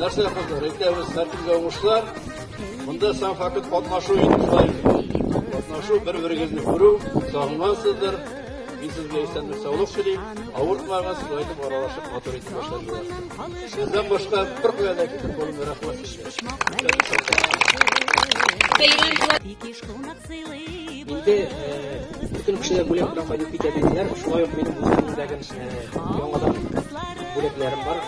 Нәрсә, кызлар, әйтәбез, һәркемгә уңышлар. Монда сам факт катнашу инде шулай. Катнашу, бер-берегезне күрү, сагынгансыздыр. Мин сезгә исәнлек саулык телим. Авыртмагыз, шулай итеп аралашып, матур итеп яшәргә язсын. Сездән башка бер кая да китеп булмый, рәхмәт сезгә. Инде бөтен кешеләр бүләк белән кайтып китә диделәр. Шулай ук минем үземнең дә яңадан бүләкләрем бар.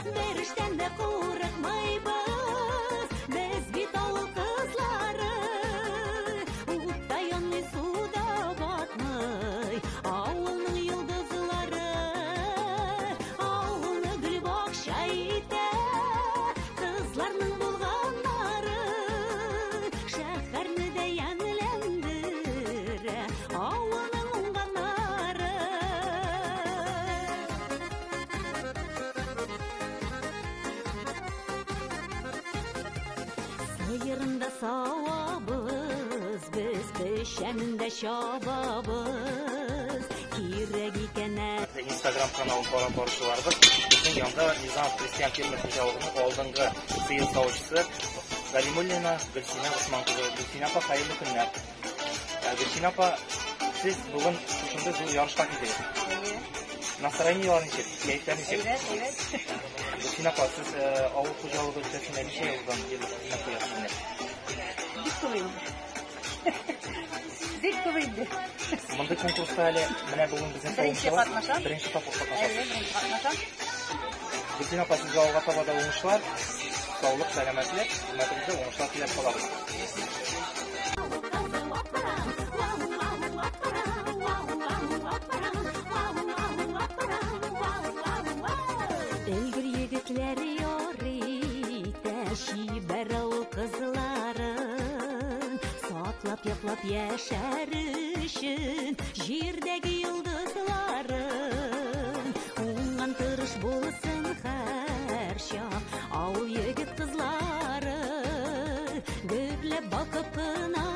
Берештән дә курыкмыйбыз, без бит авыл кызлары. Утта янмый, суда батмый, авылның йолдызлары. Авылны гөлбакча итә, кызларның булганнары. Шәһәрне дә ямьләндерә, авылның уңганнары. Сыерын да савабыз, без печәнен дә чабабыз. Кирәк икән Инстаграм каналын карап баручыларыбыз, безнең янда Низамов крестьян фермер хуҗалыгының алдынгы сыер савучысы Галимуллина Гөлсинә Госман кызы. Гөлсинә апа, хәерле көннәр. Гөлсинә апа, сез бүген шушындый зур ярышка килдегез. Настроениелар ничек? Кәефләр ничек? Әйбәт, әйбәт. Гөлсинә апа, сез авыл хуҗалыгы өлкәсендә ничә елдан бирле хезмәт куясыз менә? Бик күп инде. Бик күп инде. Мондый конкурста әле менә бүген безнең Беренче савымчылар катнашам. Беренче тапкыр Әйе, катнашасыз. беренче катнашам. Гөлсинә апа, сезгә алга таба да уңышлар, саулык, сәламәтлек, хезмәтегездә уңышлар теләп калабыз. Өлгер егетләр ярый итә чибәр авыл кызларын. Саклап, яклап яшәр өчен җирдәге йолдызларын. Уңган тырыш булсын һәрчак авыл егет кызлары. Гөрләп балкып кына